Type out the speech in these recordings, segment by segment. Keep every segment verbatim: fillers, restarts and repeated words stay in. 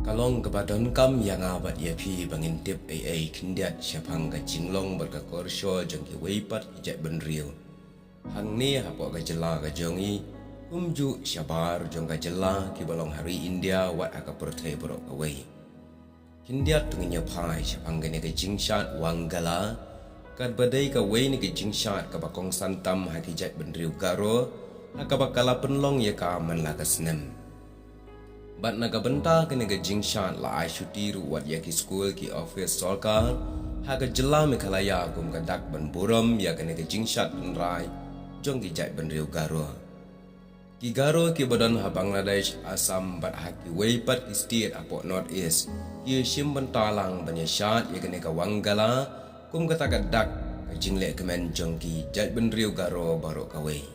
Ka long kaba donkam ïa nga bad ïa phi ba ngin tip ei ei khyndiat shaphang ka jinglong bad ka korsor jong kiwei pat ki jaitbynriew hangne hapoh ka jylla ka jong ngi, kumjuh shabar jong ka jylla kiba long ha ri India wat ha ka pyrthei baroh kawei. Khyndiat to ngin ïa phai shaphang kane ka jingshad Wangala, katba dei kawei na ki jingshad kaba kongsan tam ha ki jaitbynriew Garo, ha kaba ka la pynlong ïa ka man la ka snem. Bad na ka bynta kane ka jingshad la ai shuti ruh wat ïa ki skul, ki ophis sorkar ha ka jylla Meghalaya kum ka dak ban burom ïa kane ka jingshad tynrai jong ki jaitbynriew Garo. Ki Garo kiba don ha Bangladesh, Assam bad ha kiwei pat ki state hapoh North East ki shim bynta lang ban ïa shad ïa kane ka Wangala kum kata ka dak ka jinglehkmen jong ki jaitbynriew Garo baroh kawei.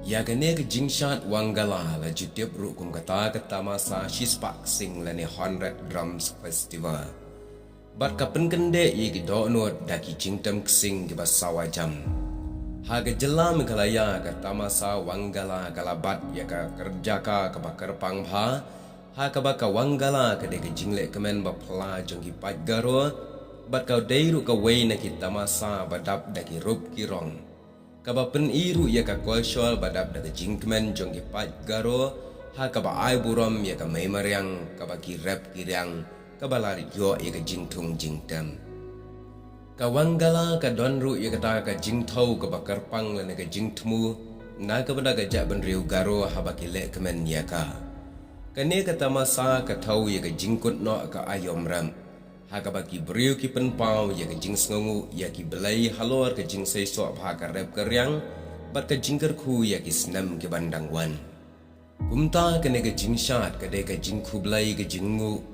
Ïa kane ka jingshad Wangala la ju tip ruh kum kata ka tamasa shispah ksing lane Hundred Drums Festival. Bad ka pynkyndit ïa ki dohnud da ki jingtem ksing kiba sawa jam. Ha ka jylla Meghalaya ka tamasa Wangala ka la bat ïa ka kyrjaka kaba kyrpang bha, ha kaba ka Wangala ka dei ka jinglehkmen ba phylla jong ki paid Garo, bad ka dei ruh kawei na ki tamasa ba dap da ki rup ki rong. Kaba pyni ruh ïa ka korsor ba dap da ka jingkmen jong ki paid Garo, ha kaba ai burom ïa ka mei mariang kaba ki rep ki riang, kaba la ïoh ïa ka jingthung jingtem. Ka Wangala ka don ruh ïa kata ka jingthew kaba kyrpang lane ka jingthmu na ka bynta ka jaitbynriew Garo haba ki lehkmen ïa ka. Kane ka tamasa ka thew ïa ka jingkut noh ka aïom rep, ha kaba ki briew ki pynpaw ïa ka jingsngewnguh ïa ki blei halor ka jingseisoh bha ka rep ka riang, bad ka jingkyrkhu ïa ki snem ki ban dang wan. Kumta kane ka jingshad ka dei ka jingkhublei ka jingnguh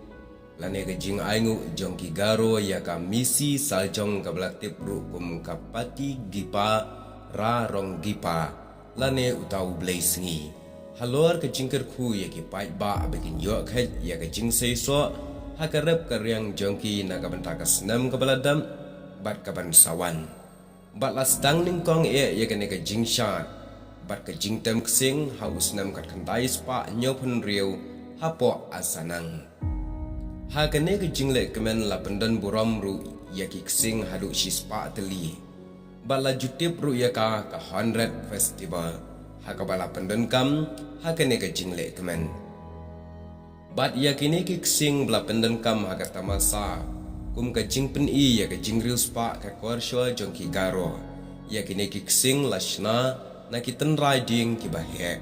lane ka jingainguh jong ki Garo ïa ka Misi Saljong kaba la tip ruh kum ka Pati Gipa Ra Rong Gipa, lane uta u blei sngi, halor ka jingkyrkhu ïa ki paidbah ba kin ïoh kheit ïa ka jingseisoh ha ka rep ka riang jong ki na ka bynta ka snem kaba la dep bad ka ban sa wan. Bad la sdang nyngkong eh ïa kane ka jingshad bad ka jingtem ksing ha u snem khatkhyndai spah hynñiewphew hynriew hapoh Asanang. Ha kane ka jinglehkmen la pyndon burom ruh ïa ki ksing haduh shispah tylli. Bad la ju tip ruh ïa ka ka Hundred Festival, ha kaba la pyndonkam ha kane ka jinglehkmen. Bad ïa kine ki ksing ba la pyndonkam ha ka tamasa kum ka jingpyni ïa ka jingriewspah ka korsor jong ki Garo. Ïa kine ki ksing la shna na ki tynrai dieng kiba heh.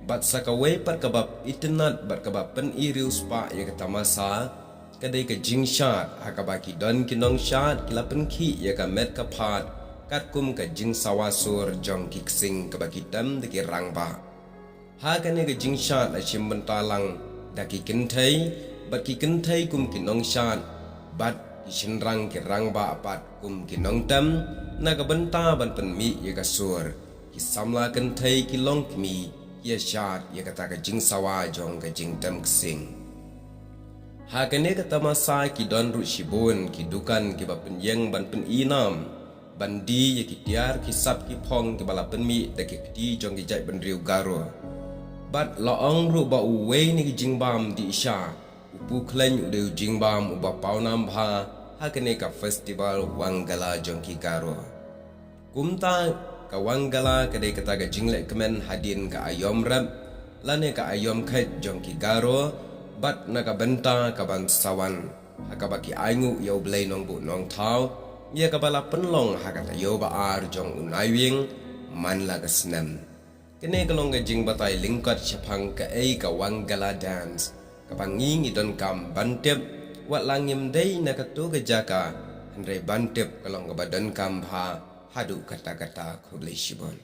Bad sa kawei pat kaba itynnad bad kaba pyni riewspah ïa ka tamasa, ka dei ka jingshad ha kaba ki don ki nongshad ki la pynkhih ïa ka met ka phad katkum ka jingsawa sur jong ki ksing kaba ki tem da ki rangbah. Ha kane ka jingshad la shim bynta lang da ki kynthei, bad ki kynthei kum ki nongshad, bad ki shynrang ki rangbah pat kum ki nongtem, na ka bynta ban pynmih ïa ka sur. Ki samla kynthei ki longkmie ki ïa shad ïa kata ka jingsawa jong ka jingtem ksing. Ha kane ka tamasa ki don ruh shibun ki dukan kiba pynïeng ban pyni nam, ban die ïa ki tiar ki sap ki phong kiba la pynmih da ki kti jong ki jaitbynriew Garo. Bad la ong ruh ba uwei na ki jingbam dih sha, u Pu Khleiñ u dei u jingbam uba pawnam bha ha kane ka festival Wangala jong ki Garo. Kumta ka Wangala ka dei kata ka jinglehkmen hadien ka aïom rep lane ka aïom kheit jong ki Garo, bad na ka bynta ka ban sa wan, ha kaba ki ainguh ïa u Blei Nongbuh Nongthaw, ïa kaba la pynlong ha ka taïew ba ar jong u Naiwieng man la ka snem. Kane ka long ka jingbatai lyngkot shaphang kaei ka Wangala dance, kaba ngi ngi donkam ban tip, wat la ngim dei na kato ka jaka, hynrei ban tip ka long kaba donkam bha haduh katta katta. Khublei shibun.